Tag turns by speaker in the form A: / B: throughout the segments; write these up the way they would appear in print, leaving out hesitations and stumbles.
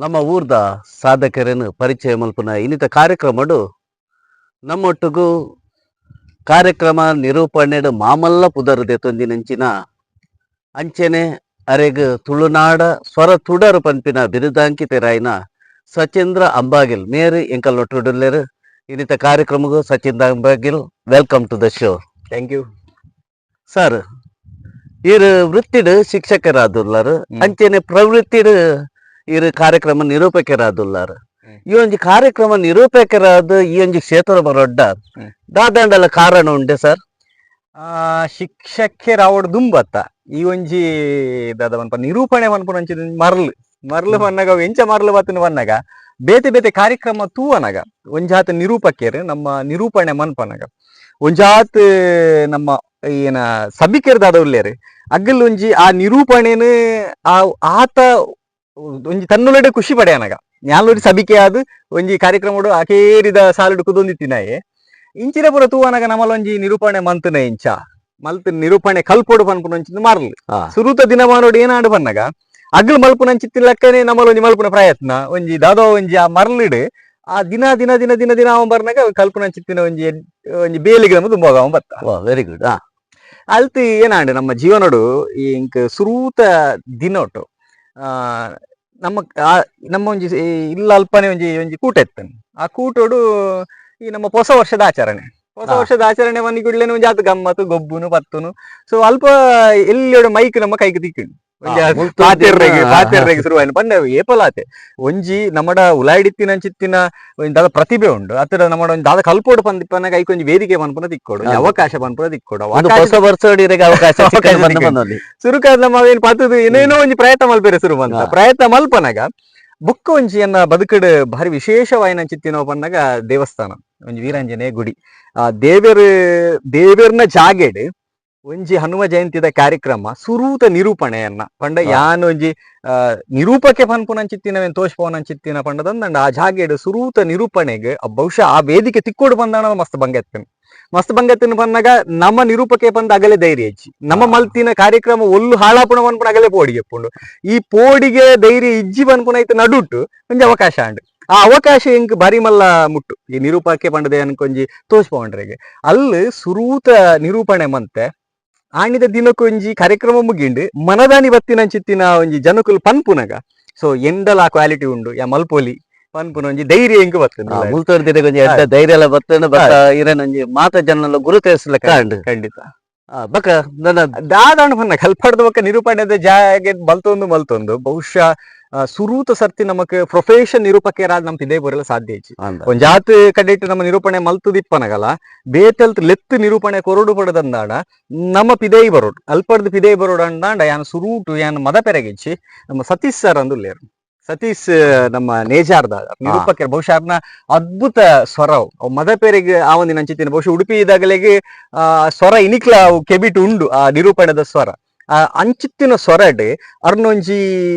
A: ನಮ್ಮ ಊರ್ದ ಸಾಧಕರನ್ನು ಪರಿಚಯ ಮಲ್ಪುನ ಇನ್ನಿತ ಕಾರ್ಯಕ್ರಮಡು ನಮ್ಮೊಟ್ಟುಗು ಕಾರ್ಯಕ್ರಮ ನಿರೂಪಣೆಡು ಮಾಮಲ್ಲ ಪುದರ್ ದೆತೊಂದಿನಂಚಿನ ಅಂಚೆನೆ ಅರೆಗ್ ತುಳುನಾಡ ಸ್ವರ ತುಡರು ಪನ್ಪಿನ ಬಿರುದಾಂಕಿತರಾಯಿನ ಸಚೇಂದ್ರ ಅಂಬಾಗಿಲ್ ಮೇರು ಎಂಕಲ್ ಒಟ್ಟುಡುಲ್ಲೆರ್. ಇನ್ನಿತ ಕಾರ್ಯಕ್ರಮಗೂ Sachindra Ambagil, welcome to the show.
B: Thank you.
A: Sir, ಈರ್ ವೃತ್ತಿಡ್ ಶಿಕ್ಷಕರಾದುಲ್ಲಾರ್, ಅಂಚೆನೆ ಪ್ರವೃತ್ತಿಡ್ ಈರ್ ಕಾರ್ಯಕ್ರಮ ನಿರೂಪಕರಾದುಲ್ಲಾರ್. ಈ ಒಂಜಿ ಕಾರ್ಯಕ್ರಮ ನಿರೂಪಕರಾದ ಈ ಒಂಜಿ ಕ್ಷೇತ್ರ ಬರೊಡ್ಡ ದಾದಾಂಡಲ ಕಾರಣ ಉಂಡೆ ಸರ್?
B: ಶಿಕ್ಷಕೆರಾವಡ್ ದುಂಬತ್ತ ಈ ಒಂಜಿ ದಾದ ಪನ್ಪ ನಿರೂಪಣೆ ಪನ್ಪುನ ಒಂಚಿ ಮರ್ಲ್ ಮರ್ಲ್ ಪನ್ನಗ ಅವು ಎಂಚ ಮರ್ಲ್ ಬತ್ತುನ ಪನ್ನಗ ಬೇತೆ ಬೇತೆ ಕಾರ್ಯಕ್ರಮ ತೂವನಗ ಒಂಜಾತ್ ನಿರೂಪಕರು ನಮ್ಮ ನಿರೂಪಣೆ ಮನ್ಪನಗ ಒಂಜಾತ್ ನಮ್ಮ ಏನ ಸಭಿಕರು ದಾದ ಉಲ್ಲೇರು ಅಗ್ಗಲ್ ಒಂಜಿ ಆ ನಿರೂಪಣೆನು ಆ ಆತ ಒಂಜಿ ತನ್ನುಲಡೆ ಖುಷಿ ಪಡೆಯನಗ ಯಾನ್ಲೊರಿ ಸಭಿಕೆ ಆದ್ ಒಂಜಿ ಕಾರ್ಯಕ್ರಮಡು ಅಕೇರಿದ ಸಾಲುಡು ಕುದೊಂದಿತ್ತಿನಾಯೆ ಇಂಚಿನ ಪೂರ ತೂವನಗ ನಮಲೊಂಜಿ ನಿರೂಪಣೆ ಮಂತುನ ಇಂಚ ಮಲ್ತ್ ನಿರೂಪಣೆ ಕಲ್ಪೊಡು ಪನ್ಪುನ ಒಂಚಿನ ಮಾರ್ಲ್. ಸುರುತ ದಿನಮಾನೋಡು ಏನಾಡು ಪನ್ನಗ ಅಗ್ಲು ಮಲ್ಪುನಂಚಿತ್ತಿನ ಲೆಕ್ಕನೆ ನಮಲೊಂಜಿ ಮಲ್ಪುನ ಪ್ರಯತ್ನ ಒಂಜಿ ದಾದೋ ಒಂಜಿ ಆ ಮರ್ಲಿಡ್ ಆ ದಿನ ದಿನ ದಿನ ದಿನ ದಿನ ಅವ ಬರ್ನಾಗ ಕಲ್ಪುನಂಚಿತ್ತಿನ ಒಂಜಿ ಒಂಜಿ ಬೇಲಿಗೆ ನಮ್ಮ ತುಂಬ ಅವ ಬತ್ತ.
A: Very good.
B: ಅಲ್ತ್ ಏನಾಂಡ್ ನಮ್ಮ ಜೀವನಡು ಈ ಇಂಕ್ ಸುರೂತ ದಿನೊಟು ನಮ್ಮ ನಮ್ಮ ಒಂಜಿ ಈ ಇಲ್ಲ ಅಲ್ಪನೆ ಒಂಜಿ ಒಂಜಿ ಕೂಟ ಇತ್ತನ್. ಆ ಕೂಟೋಡು ಈ ನಮ್ಮ ಹೊಸ ವರ್ಷದ ಆಚರಣೆ, ಹೊಸ ವರ್ಷದ ಆಚರಣೆ ಮನಿ ಕೂಡ್ಲೇನೆ ಒಂಜಿ ಆತ್ ಗಮ್ಮತ್ತು ಗೊಬ್ಬುನು ಪತ್ತುನು. ಸೊ ಅಲ್ಪ ಎಲ್ಲಿಯೋಡು ಮೈಕ್ ನಮ್ಮ ಕೈಗೆ ತಿಕ್ಕಿಂಡು ಒಂಜಿ ಪಾತೆರ್ರೆಗ್ ಪಾತೆರ್ರೆಗ್ ಶುರುವಾಯಿನ ಪಂಡ ಏಪಲಾತೆ ಒಂಜಿ ನಮ್ಮಡ ಉಲಾಯಿಡಿತ್ತಿನ ಒಂಜಿ ದಾದ ಪ್ರತಿಭೆ ಉಂಡು ಅತ್ರ ನಮ್ಮಡ ಒಂಜಿ ದಾದ ಕಲ್ಪೋಡು ಪಂದಿಪ್ಪನಾಗ ಐಕ್ ಒಂಜಿ ವೇದಿಕೆ ಪನ್ಪುನ ತಿಕ್ಕೋಡು, ಒಂಜಿ ಅವಕಾಶ ಪನ್ಪುನ ತಿಕ್ಕೋಡು.
A: ಒಂದು ಹೊಸ ವರ್ಷ ಅವಕಾಶ
B: ಅವಕಾಶ
A: ಸಿಕ್ಕಂಡ್ ಬಂದ
B: ಸಿಕ್ಕಂಡ್.
A: ಬಂದಲ್ಲಿ.
B: ಸುರುಕಾದ್ ನಮ್ಮ ಅವೇನ್ ಪತ್ತದು ಏನೇನೋ ಒಂಜಿ ಪ್ರಯತ್ನ ಮಲ್ಪೆರೆ ಶುರು ಬಂತ. ಪ್ರಯತ್ನ ಮಲ್ಪನಾಗ ಬೊಕ್ಕ ಒಂಜಿ ಎನ್ನ ಬದುಕುಡು ಭಾರಿ ವಿಶೇಷವಾಯಿನ ಚಿತ್ತಿನೋ ಪನ್ನಗ ದೇವಸ್ಥಾನ ಒಂಜಿ ವೀರಾಂಜನೇಯ ಗುಡಿ, ಆ ದೇವೆರ್ ದೇವೆರ್ನ ಜಾಗೆಡ್ ಒಂಜಿ ಹನುಮ ಜಯಂತಿದ ಕಾರ್ಯಕ್ರಮ ಸುರೂತ ನಿರೂಪಣೆಯನ್ನ ಪಂಡ ಯಾನ್ ಒಂಜಿ ನಿರೂಪಕೆ ಪನ್ಪುನಂಚಿತ್ತಿನವೇನ್ ತೋಷ್ಪವನಂಚಿತ್ತಿನ ಪಂಡದಂದಂಡ ಆ ಜಾಗೆಡ್ ಸುರೂತ ನಿರೂಪಣೆಗ್ ಬಹುಶಃ ಆ ವೇದಿಕೆ ತಿಕ್ಕೋಡು ಬಂದಾಣ ಮಸ್ತ್ ಬಂಗ ಎತ್ತನ್. ಮಸ್ತ್ ಬಂಗತ್ತಿನ ಪನ್ನಗ ನಮ್ಮ ನಿರೂಪಕೆ ಪಂದ ಅಗಲೆ ಧೈರ್ಯ ಇಜ್ಜಿ ನಮ್ಮ ಮಲ್ತಿನ ಕಾರ್ಯಕ್ರಮ ಒಲ್ಲು ಹಾಳಾಪುಣ ಪನ್ಪುನ ಅಗಲೆ ಪೋಡಿಗೆ ಪುಂಡು. ಈ ಪೋಡಿಗೆ ಧೈರ್ಯ ಇಜ್ಜಿ ಪನ್ಪುನ ಐತ ನಡುಟು ಒಂಜಿ ಅವಕಾಶ ಆಂಡ್. ಆ ಅವಕಾಶ ಎಂಕ್ ಬಾರಿ ಮಲ್ಲ ಮುಟ್ಟು ಈ ನಿರೂಪಕೆ ಪಂಡದೆ ಅನ್ಕೊಂಜಿ ತೋಜ್ಪೌಂಡ್ರೆಗೆ ಅಲ್ಲಿ ಸುರೂತ ನಿರೂಪಣೆ ಮಂತೆ ಆಣಿದ ದಿನಕ್ಕೊಂಜಿ ಕಾರ್ಯಕ್ರಮ ಮುಗಿಂಡು ಮನದಾನಿ ಬತ್ತಿನ ಚಿತ್ತಿನ ಒಂಜಿ ಜನಕುಲು ಪನ್ಪುನಗ ಸೊ ಎಂಡಲ ಆ ಕ್ವಾಲಿಟಿ ಉಂಡು ಯಾ ಮಲ್ಪೊಲಿ ಪನ್ಪುನ ಒಂಜಿ ಧೈರ್ಯ ಎಂಕ್ ಬತ್ತುಂಡು.
A: ಮುಲ್ತೋರ್ದಿರ ಒಂಜಿ ಎಡ್ಡ ಧೈರ್ಯ ಎಲ್ಲ ಬತ್ತಂಡ ಬತ್ತ ಇರನ್ ಒಂಜಿ ಮಾತ ಜನಲ ಗುರುತಿಸ್ಲೆಕ್ಕ ಅಂಡ್.
B: ಖಂಡಿತ.
A: ಬಕ ನನ್ನ
B: ದಾದಾಣ ಪನ್ನ ಕಲ್ಪಡ್ದ ಬೊಕ್ಕ ನಿರೂಪಣೆದ ಜಾಗೆ ಮಲ್ತೊಂದು ಮಲ್ತೊಂದು ಬಹುಶಃ ಸುರೂತ ಸರ್ತಿ ನಮಕ್ ಪ್ರೊಫೆಷನ್ ನಿರೂಪಕರಾದ ನಮ್ ಇದೇ ಬರಲ್ಲ ಸಾಧ್ಯ ಇಜ್ಜಿ. ಒಂಜಾತ್ ಕಡೆಟ್ ನಮ್ಮ ನಿರೂಪಣೆ ಮಲ್ತುದಿಪ್ಪನಗಲ ಬೇತಲ್ತ್ ಲೆತ್ತು ನಿರೂಪಣೆ ಕೊರಡು ಪಡದಂದಾಡ ನಮ್ಮ ಪಿದೈ ಬರೋಡು ಅಲ್ಪಡ್ದು ಪಿದೈ ಬರೋಡು ಅಂದಾಂಡ ಯಾನ್ ಸುರೂಟು ಯಾನ್ ಮದ ಪೆರಗಿಚ್ಚಿ ನಮ್ಮ ಸತೀಶ್ ಸರ್ ಅಂದುಲ್ಲೇರು. ಸತೀಶ್ ನಮ್ಮ ನೇಜಾರ್ದ ನಿರೂಪಕರು, ಬಹುಶಃ ಅರ್ನ ಅದ್ಭುತ ಸ್ವರ ಅವು ಮದ ಪೆರೆಗ್ ಆ ಒಂದಿನ ಅಂಚಿತ್ತಿನ ಬಹುಶಃ ಉಡುಪಿ ಇದಾಗಲೆಗೆ ಆ ಸ್ವರ ಇನಿಕ್ಲ ಅವು ಕೆಬಿಟ್ ಉಂಡು. ಆ ನಿರೂಪಣೆದ ಸ್ವರ ಆ ಅಂಚಿತ್ತಿನ ಸ್ವರಡ್ ಅರ್ನೊಂಜಿ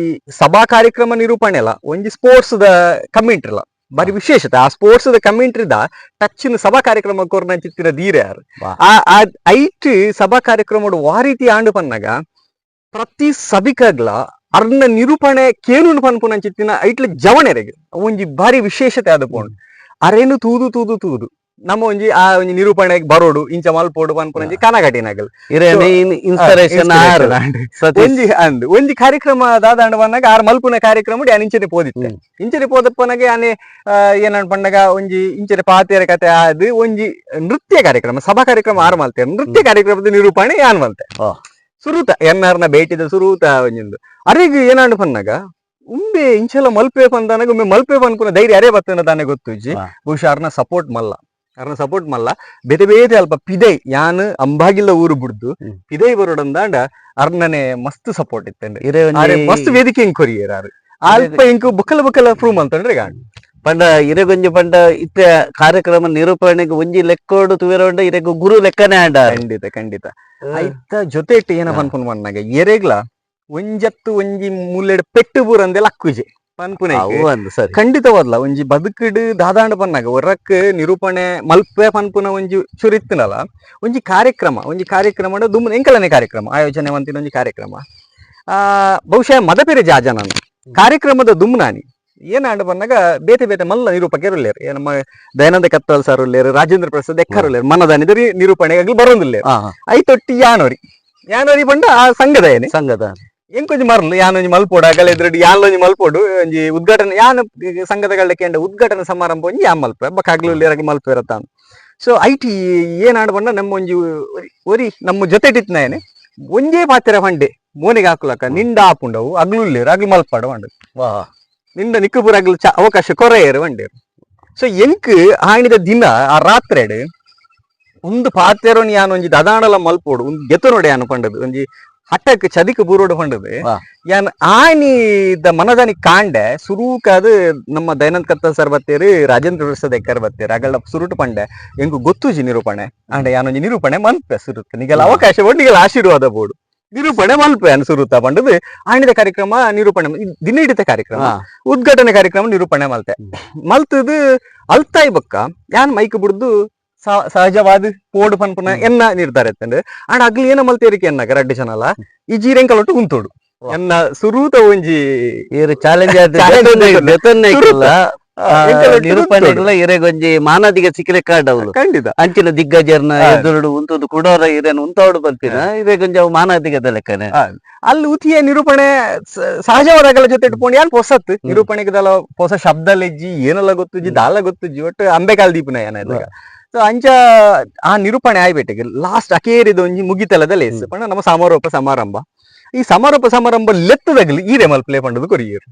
B: ಸಭಾ ಕಾರ್ಯಕ್ರಮ ನಿರೂಪಣೆ ಅಲ್ಲ, ಒಂಜಿ ಸ್ಪೋರ್ಟ್ಸ್ ದ ಕಮೆಂಟ್ರಿ ಅಲ್ಲ ಬಾರಿ ವಿಶೇಷತೆ. ಆ ಸ್ಪೋರ್ಟ್ಸ್ ದ ಕಮೆಂಟ್ರಿದ ಟಚ್ನ ಸಭಾ ಕಾರ್ಯಕ್ರಮ ಕೊರ್ನ ಅಂಚಿತ್ತಿನ ಧೀರೆ ಯಾರು. ಆ ಆ ಐಟ್ ಸಭಾ ಕಾರ್ಯಕ್ರಮ ವಾ ರೀತಿ ಆಂಡು ಪನ್ನಗ ಪ್ರತಿ ಸಭಿಕಗ್ಲ ಅರ್ನ ನಿರೂಪಣೆ ಕೇನುನು ಪನ್ಪುನ ಅಂಚಿತ್ತಿನ ಐಟ್ಲ ಜವಣೆರೆಗ್ ಒಂಜಿ ಬಾರಿ ವಿಶೇಷತೆ ಆದ ಪೋಂಡು. ಅರೇನು ತೂದು ತೂದು ತೂದು ನಮ್ಮ ಒಂಜಿ ಆ ಒಂಜಿ ನಿರೂಪಣೆಗ್ ಬರೋಡು ಇಂಚ ಮಲ್ಪೋಡು ಪನ್ಪುನ ಒಂಜಿ ಕನಗಟಿನಗಲ್
A: ಇರೇನ ಇನ್ಸ್ಪಿರೇಷನ್ ಆರ್ ಸತೀಶ್.
B: ಒಂಜಿ ಅಂದ್ ಒಂಜಿ ಕಾರ್ಯಕ್ರಮ ದಾದಾಂಡ ಪನ್ನಗ ಆರ್ ಮಲ್ಪುನ ಕಾರ್ಯಕ್ರಮ ಯಾನ್ ಇಂಚನೆ ಪೋದಿತ್ತೆ. ಇಂಚನೆ ಪೋದಪ್ಪನಗೆ ಯಾನೆ ಏನನ್ ಪಂಡಗ ಒಂಜಿ ಇಂಚನೆ ಪಾತೆರ ಕತೆ ಆದ್ ಒಂಜಿ ನೃತ್ಯ ಕಾರ್ಯಕ್ರಮ ಸಭಾ ಕಾರ್ಯಕ್ರಮ ಆರ್ ಮಲ್ತೆ, ನೃತ್ಯ ಕಾರ್ಯಕ್ರಮದ ನಿರೂಪಣೆ ಯಾನ್ ಮಲ್ತೆ. ಸುರೂತ ಎನ್ನಾರ್ನ ಭೇಟಿದ ಸುರೂತ ಒಂಜಿಂದು ಅರೆಗ್ ಏನಾಂಡ್ ಪನ್ನಗ ಉಂಬೆ ಇಂಚೆಲ್ಲ ಮಲ್ಪೆ ಪಂದನಗ ಉಂಬೆ ಮಲ್ಪೆ ಪನ್ಪುನ ಧೈರ್ಯ ಅರೇ ಬತ್ತನ ತಾನೆ ಗೊತ್ತುಜ್ಜಿ. ಬಹುಶಃ ಅರ್ನ ಸಪೋರ್ಟ್ ಮಲ್ಲ, ಅರ್ನ ಸಪೋರ್ಟ್ ಮಲ್ಲ ಬೇತೆ ಬೇತೆ ಅಲ್ಪ ಪಿದೈ ಯಾನ್ ಅಂಬಾಗಿಲ್ಲ ಊರು ಬುಡ್ದು ಪಿದೈ ಬರೋಡಂದಾಂಡ ಅರ್ನನೆ ಮಸ್ತ್ ಸಪೋರ್ಟ್ ಇತ್ತಂಡೆ.
A: ಇರೇ
B: ಆರೆ
A: ಒಂಜಿ
B: ಮಸ್ತ್ ವೇದಿಕೆ ಇಂಕ್ ಕೊರಿಯೆರ್ ಆರ್ ಅಲ್ಪ ಇಂಕ್ ಬುಕ್ಕಲ ಬುಕ್ಕಲ ಪ್ರೂವ್ ಮಲ್ತಂಡ್ರೆ ಗಾಂಡ್.
A: ಪಂಡ ಇರೆಗೊಂಜಿ ಪಂಡ ಇತ್ತೆ ಕಾರ್ಯಕ್ರಮ ನಿರೂಪಣೆಗೆ ಒಂಜಿ ಲೆಕ್ಕೋಡು ತುವೆರೋಂಡ ಇರೆಗ್ ಗುರು ಲೆಕ್ಕನೆ ಆಂಡ.
B: ಖಂಡಿತ ಖಂಡಿತ. ಐತ ಜೊತೆಟ್ ಏನ ಪನ್ಪುನ ಪನ್ನಾಗ ಎರೆಗ್ಲ ಒಂಜತ್ತು ಒಂಜಿ ಮೂಲೆಡ್ ಪೆಟ್ಟು ಬೂರಂದೆಲ್ಲ ಅಕ್ಕುಜೆ ಪನ್ಪುನ.
A: ಅವು ಅಂದ್ ಸರಿ.
B: ಖಂಡಿತವಾದ್ಲ ಒಂಜಿ ಬದುಕುಡು ದಾದಾಂಡ ಪನ್ನಾಗ ಒರಕ್ ನಿರೂಪಣೆ ಮಲ್ಪೆ ಪನ್ಪುನ ಒಂಜಿ ಚುರು ಇತ್ತನಲ್ಲ ಒಂಜಿ ಕಾರ್ಯಕ್ರಮ ಒಂಜಿ ಕಾರ್ಯಕ್ರಮ ದುಮ್ಮು ಎಂಕಲನೆ ಕಾರ್ಯಕ್ರಮ ಆಯೋಜನೆ ಮಂತಿನ ಒಂಜಿ ಕಾರ್ಯಕ್ರಮ ಬಹುಶಃ ಮದಪೆರೆ ಜಾಜನ ಕಾರ್ಯಕ್ರಮದ ದುಮ್ನಾನಿ ಏನಾಂಡ ಬಂದಾಗ ಬೇತೆ ಬೇತೆ ಮಲ್ಲ ನಿರೂಪಕರು ಉಲ್ಲೇರು. ನಮ್ಮ ದಯಾನಂದ ಕತ್ತಲ್ ಸರ್ ಉಲ್ಲೇರು, ರಾಜೇಂದ್ರ ಪ್ರಸಾದ್ ಎಕ್ಕರ್ ಉಲ್ಲೇರು, ಮನದಾನಿದ ನಿರೂಪಣೆ ಆಗ್ಲಿ ಬರೋದಿಲ್ಲ. ಐತೊಟ್ಟಿ ಯಾನೋರಿ ಯಾನೋರಿ ಪಂಡ ಆ ಸಂಘದ ಏನೆ
A: ಸಂಘದ
B: ಎಂಕೊಂಜಿ ಮರ್ಲು ಯಾನೊಂಜಿ ಮಲ್ಪೋಡು ಅಗಲ ಎದುರುಡು ಯಾನ್ಲೊಂಜಿ ಮಲ್ಪೋಡು ಒಂಜಿ ಉದ್ಘಾಟನೆ ಯಾನ್ ಸಂಘದ ಕೇಂಡ ಉದ್ಘಾಟನೆ ಸಮಾರಂಭ ಒಂಜಿ ಯಾನ್ ಮಲ್ಪೆ ಬೊಕ್ಕ ಅಗ್ಲು ಉಲ್ಲೇರ್ ಮಲ್ಪೆರತ್ತ. ಸೊ IT ಏನಾಂಡ ಪಂಡ ನಮ್ಮ ಒಂಜಿ ಒರಿ ನಮ್ಮ ಜೊತೆ ಏನೆ ಒಂಜೇ ಪಾತ್ರ ಪಂಡೆ ಮೋನಿಗೆ ಹಾಕುಲಕ್ಕ ನಿಂಡ ಆಪುಂಡವು ಅಗ್ಲು ಉಲ್ಲೇರು ಅಗ್ಲು ಮಲ್ಪಾಡು ಪಂಡ ನಿಂಡ ನಿಕ್ಕು ಪೂರ ಅಗ್ಲು ಅವಕಾಶ ಕೊರೆಯರು ಪಂಡೇರು. ಸೊ ಎಂಕ್ ಆಣಿದ ದಿನ ಆ ರಾತ್ರೆಡ್ ಒಂದು ಪಾತೆರೊನ್ ಯಾನ್ ಒಂಜಿ ದದಾಂಡಲ ಮಲ್ಪೋಡು ಒಂದು ಗೆತನೋಡೆ ಯಾನ್ ಪಂಡದು ಒಂಜಿ ಹಠಕ್ ಚದಿಕ್ ಬೂರೋಡು ಪಂಡದು. ಯಾನ್ ಆನಿದ ಮನದಾನಿ ಕಾಂಡೆ ಸುರೂಕಾದ್ ನಮ್ಮ ದಯಾನಂದ್ ಕತ್ತಲ್ ಸರ್ ಬತ್ತೇರು, ರಾಜೇಂದ್ರ ಪ್ರಸಾದ್ ಎಕ್ಕರ್ ಬತ್ತೇರು, ಅಗಲ ಸುರುಟು ಪಂಡೆ ಎಂಕು ಗೊತ್ತುಜಿ ನಿರೂಪಣೆ ಆಂಡ ಯಾನೊಂಜಿ ನಿರೂಪಣೆ ಮನ್ಪೆ ಸುರುತ್ತ ನಿಗಲ ಅವಕಾಶ ಬೋಡು ನಿಗಲ ಆಶೀರ್ವಾದ ಬೋಡು ನಿರೂಪಣೆ ಮಲ್ಪೆ ಅನ್ ಸುರುತ್ತ ಪಂಡದು ಆಣಿದ ಕಾರ್ಯಕ್ರಮ ನಿರೂಪಣೆ ದಿನ ಹಿಡಿತ ಕಾರ್ಯಕ್ರಮ ಉದ್ಘಾಟನೆ ಕಾರ್ಯಕ್ರಮ ನಿರೂಪಣೆ ಮಲ್ತೆ ಮಲ್ತದು ಅಲ್ತಾಯ್ ಬೊಕ್ಕ ಯಾನ್ ಮೈಕ್ ಬುಡ್ದು ಸಹಜವಾದ ಪೋಡು ಪನ್ಪುನ ಎನ್ನ ನಿರ್ಧಾರ ಎತ್ತಂಡು. ಆಂಡ ಅಗ್ಲಿ ಏನ ಮಲ್ತೇರಿಕೆ ಎನ್ನಾಗ ರಡ್ಡು ಜನಲ ಈ ಜೀರೆಂಕಲೊಟ್ಟು ಉಂತೋಡು ಎನ್ನ ಸುರೂತ ಒಂಜಿ
A: ಈರು ಚಾಲೆಂಜ್
B: Challenge
A: ದೆತೊನ್ನೆ ನಿರೂಪಣೆಗಳ ಇರೆಗೊಂಜಿ ಮಾನಾದಿಗೆ ಸಿಕ್ಕಲೆ ಕಾರ್ಡ್ ಅವಳು
B: ಖಂಡಿತ
A: ಅಂಚಿನ ದಿಗ್ಗಜರ್ನ ಎದುರುಡು ಉಂತುದು ಕುಡೋರ ಇರೇನು ಉಂತಾವಡು ಬರ್ತೀನ ಇರೆಗೊಂಜಿ ಅವು ಮಾನಾದಿಗದ ಲೆಕ್ಕನೆ.
B: ಅಲ್ಲಿ ಉತಿಯ ನಿರೂಪಣೆ ಸಹಜವಾದ ಅಗಲ ಜೊತೆ ಇಟ್ಕೊಂಡು ಯಾನ್ ಪೊಸತ್ ನಿರೂಪಣೆಗೆ ಹೊಸ ಶಬ್ದ ಲೆಜ್ಜಿ ಏನೆಲ್ಲ ಗೊತ್ತುಜಿ ದಾಲ ಗೊತ್ತುಜಿ ಒಟ್ಟು ಅಂಬೆಕಾಲ್ ದೀಪನ ಏನ. ಸೊ ಅಂಚ ಆ ನಿರೂಪಣೆ ಆಯ್ಬೇಟಿಗೆ ಲಾಸ್ಟ್ ಅಕೇರಿದ ಒಂಜಿ ಮುಗಿತಲದ ಲೇಸ್ ಪಂಡ ನಮ್ಮ ಸಮಾರೋಪ ಸಮಾರಂಭ. ಈ ಸಮಾರೋಪ ಸಮಾರಂಭ ಲೆತ್ತದಾಗಲಿ ಈರೆ ಮಲ್ಪ್ಲೆ ಪಂಡದು ಕೊರಿಯರು.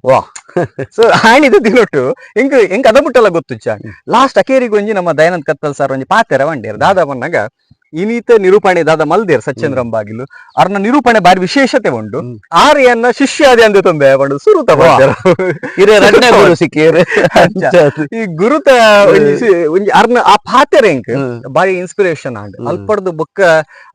B: ಸೊ ಆಣಿದ ದಿನೊಟ್ಟು ಎಂಕ್ ಎಂಕ್ ಅದ ಮುಟ್ಟಲ್ಲ ಗೊತ್ತುಚ್ಚ. ಲಾಸ್ಟ್ ಅಕೇರಿಗೆ ಒಂಜಿ ನಮ್ಮ ದಯಾನಂದ್ ಕತ್ತಲ್ ಸರ್ ಒಂಜಿ ಪಾತೆರ ವಂಡೇರ್ ದಾದಾ ಪನ್ನಾಗ ಇನೀತ ನಿರೂಪಣೆ ದಾದ ಮಲ್ದೇರ್ ಸಚ್ಚೇಂದ್ರ ಅಂಬಾಗಿಲು ಅರ್ನ ನಿರೂಪಣೆ ಬಾರಿ ವಿಶೇಷತೆ ಉಂಡು ಆರ್ಯನ್ನ ಶಿಷ್ಯ ಅದೇ ಅಂದೆ ತೊಂದೆ ಪಂಡು ಸುರುತ ಪಾತೆರ.
A: ಇರೆ ರಡ್ಡನೇ ಗುರು ಸಿಕ್ಕಿಯರು.
B: ಈ ಗುರುತ ಒಂಜಿ ಒಂಜಿ ಅರ್ನ ಆ ಪಾತೆರ ಎಂಕ್ ಬಾರಿ ಇನ್ಸ್ಪಿರೇಷನ್ ಆಂಡ್. ಅಲ್ಪಡ್ದು ಬೊಕ್ಕ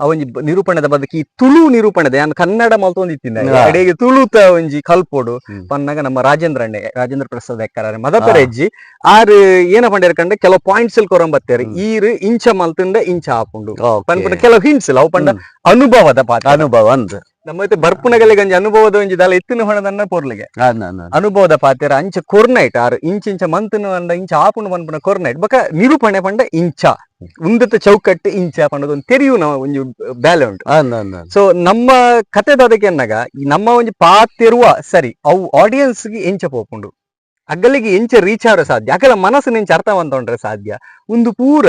B: ಆ ಒಂಜಿ ನಿರೂಪಣೆದ ಬದಕಿ ಈ ತುಳು ನಿರೂಪಣೆದ ಯಾನ್ ಕನ್ನಡ ಮಲ್ತೊಂದಿತ್ತಿನ ಅಡೆಗೆ ತುಳುತ ಒಂಜಿ ಕಲ್ಪೋಡು ಪನ್ನಾಗ ನಮ್ಮ ರಾಜೇಂದ್ರ ಅಣ್ಣೆ ರಾಜೇಂದ್ರ ಪ್ರಸಾದ್ ಎಕ್ಕರಾರೆ ಮದಪರ ಹೆಜ್ಜಿ ಆರ್ ಏನ ಪಂಡೇರ್ ಕಂಡ ಕೆಲವು ಪಾಯಿಂಟ್ಸ್ ಕೊರಂಬತ್ತೇರು ಈರ್ ಇಂಚ ಮಲ್ತುಂಡ ಇಂಚ ಆಪುಂಡು ಪನ್ಪುನ ಕೆಲವು ಹಿಂಟ್ಸ್ ಅವು ಪಂಡ ಅನುಭವದ ಪಾತ್ರ
A: ಅನುಭವ ಅಂದ್
B: ನಮ್ಮ ಬರ್ಪುನಗಲಿಗೆ ಒಂಜಿ ಅನುಭವದ ಒಂಜಿ ದಲ ಎತ್ತಿನ ಹೊಣದನ್ನ ಪೊರ್ಲಿಗೆ ಅನುಭವದ ಪಾತೆರ ಅಂಚ ಕೊರ್ನೈಟ್ ಆರು ಇಂಚ ಇಂಚ ಮಂತನ ಅಂಡ ಇಂಚ ಆಪುಂಡು ಪನ್ಪುನ ಕೊರ್ನೈಟ್ ಬೊಕ ನಿರೂಪಣೆ ಪಂಡ ಇಂಚ ಉಂದತ ಚೌಕಟ್ಟು ಇಂಚ ಪಂಡದ ಒಂದು ತೆರಿಯುನ ಒಂಜಿ ಬ್ಯಾಲೆ ಉಂಟು. ಸೊ ನಮ್ಮ ಕತೆ ಅದಕ್ಕೆ ಈ ನಮ್ಮ ಒಂಜಿ ಪಾತಿರುವ ಸರಿ ಅವು ಆಡಿಯನ್ಸ್ ಗೆ ಎಂಚ ಪೋಪುಂಡು ಅಗ್ಗಲಿಗೆ ಎಂಚ ರೀಚ್ ಆವರೆ ಸಾಧ್ಯ ಅಗಲ ಮನಸ್ಸು ಎಂಚ ಅರ್ಥ ಮಂತೊಂಡ್ರೆ ಸಾಧ್ಯ ಒಂದು ಪೂರ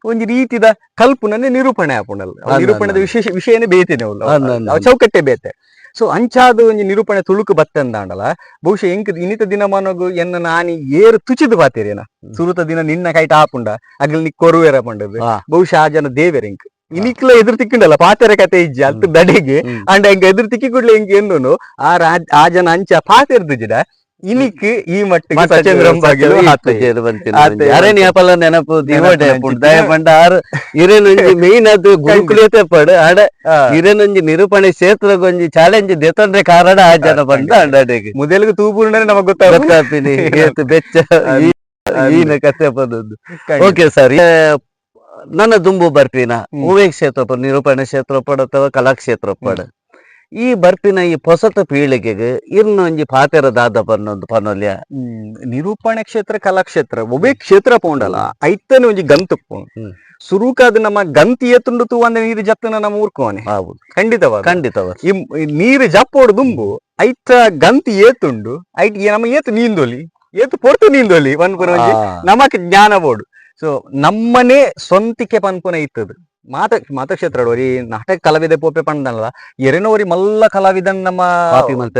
B: ಒಂಜಿ ರೀತಿದ ಕಲ್ಪುನನೆ ನಿರೂಪಣೆ ಆಪುಂಡಲ್ಲ ನಿರೂಪಣೆದ ವಿಶೇಷ ವಿಷಯನೇ ಬೇತೆನೆ ಅವು ಚೌಕಟ್ಟೆ ಬೇತೆ. ಸೊ ಅಂಚಾದ ಒಂಜಿ ನಿರೂಪಣೆ ತುಳುಕು ಬತ್ತಂದಾಂಡಲ ಬಹುಶಃ ಎಂಕ್ ಇನ್ನಿತ ದಿನಮಾನಗು ಎನ್ನ ನಾನಿ ಏರು ತುಚಿದು ಬಾತೇರೇನ ಸುರುತ ದಿನ ನಿನ್ನ ಕೈಟ ಆಪುಂಡ ಅಗಲ್ ನಿ ಕೊರುವೆರ ಪಂಡದು ಬಹುಶಃ ಆ ಜನ ದೇವೆರ್ ಎಂಕ್ ಇನಿಕ್ಲ ಎದುರು ತಿಕ್ಕಿಂಡಲ್ಲ ಪಾತೆರ ಕತೆ ಇಜ್ಜಿ ಅಲ್ತ ದಡೆಗೆ ಅಂಡ ಎಂಕ್ ಎದುರು ತಿಕ್ಕಿ ಕೂಡ್ಲೆ ಎಂಕ್ ಎನ್ನುನು ಆ ಆ ಜನ ಅಂಚ ಪಾತೆರ್ದುಜಿಡ ಇನಿಕ್ ಈ ಮಟ್ಟಿಗೆ ಸಚೇಂದ್ರಂ
A: ಅರೆ ಅಪಲ ನೆನಪು ದಿವಡೆ ದಯ ಪಂಡ ಆರ್ ಇರೇನೊಂಜಿ ಮೇನ್ ಅದು ಗುರುಕುಲಿಯತೆ ಪಡು ಆಡ ಇರೇನೊಂಜಿ ನಿರೂಪಣೆ ಕ್ಷೇತ್ರಗೊಂಜಿ ಚಾಲೆಂಜ್ ದೆತೊಂಡ್ರೆ ಕಾರಣ ಆ ಜನ ಬಂದ ಅಂಡಾಡೆಗೆ
B: ಮೊದಲಿಗೆ ತೂಪುರ್ಣನೆ ನಮಗ್
A: ಗೊತ್ತಾಪಿನಿ ಏತ್ ಬೆಚ್ಚ ಈನ ಕತೆ ಪದದ್ದು. ಓಕೆ ಸರ್, ನನ್ನ ದುಂಬು ಬರ್ಪಿನ ಹೂವೇ ಕ್ಷೇತ್ರ ನಿರೂಪಣೆ ಕ್ಷೇತ್ರ ಪಡ ಅಥವಾ ಕಲಾಕ್ಷೇತ್ರ ಪಡ ಈ ಬರ್ಪಿನ ಈ ಪೊಸತ ಪೀಳಿಗೆಗೆ ಇರ್ನೊಂಜಿ ಪಾತೆರ ದಾದ ಪನ್ನೊಂದು ಪನೊಲ್ಯ.
B: ನಿರೂಪಣೆ ಕ್ಷೇತ್ರ ಕಲಾಕ್ಷೇತ್ರ ಒಬ್ಬೇ ಕ್ಷೇತ್ರ ಪೋಂಡಲ ಐತನೆ ಒಂಜಿ ಗಂತು ಸುರುಕಾದ ನಮ್ಮ ಗಂತಿ ಎತ್ತುಂಡು ತೂವಂದೆ ನೀರು ಜತ್ತನ ನಮ್ಮ ಊರ್ಕೋನೆ. ಖಂಡಿತವಾದ
A: ಖಂಡಿತವ
B: ಈ ನೀರು ಜಪ್ಪೋಡು ದುಂಬು ಐತ ಗಂತಿ ಏತುಂಡು ಐಟ್ ನಮ್ಮ ಏತು ನೀಂದೊಲಿ ಏತು ಪೊರ್ತು ನೀಂದೊಲಿ ಪನ್ಪುನ ಒಂಜಿ ನಮಕ್ ಜ್ಞಾನ ಬೋಡು. ಸೊ ನಮ್ಮನೆ ಸ್ವಂತಿಕೆ ಪನ್ಪುನ ಇತ್ತದು ಮಾತ ಮಾತಕ್ಷೇತ್ರ ಒರಿ ನಾಟಕ ಕಲಾವಿದ ಪೋಪೆ ಪಂಡನಲ್ಲ ಎರೆನೋ ಒರಿ ಮಲ್ಲ ಕಲಾವಿದನ್ ನಮ್ಮ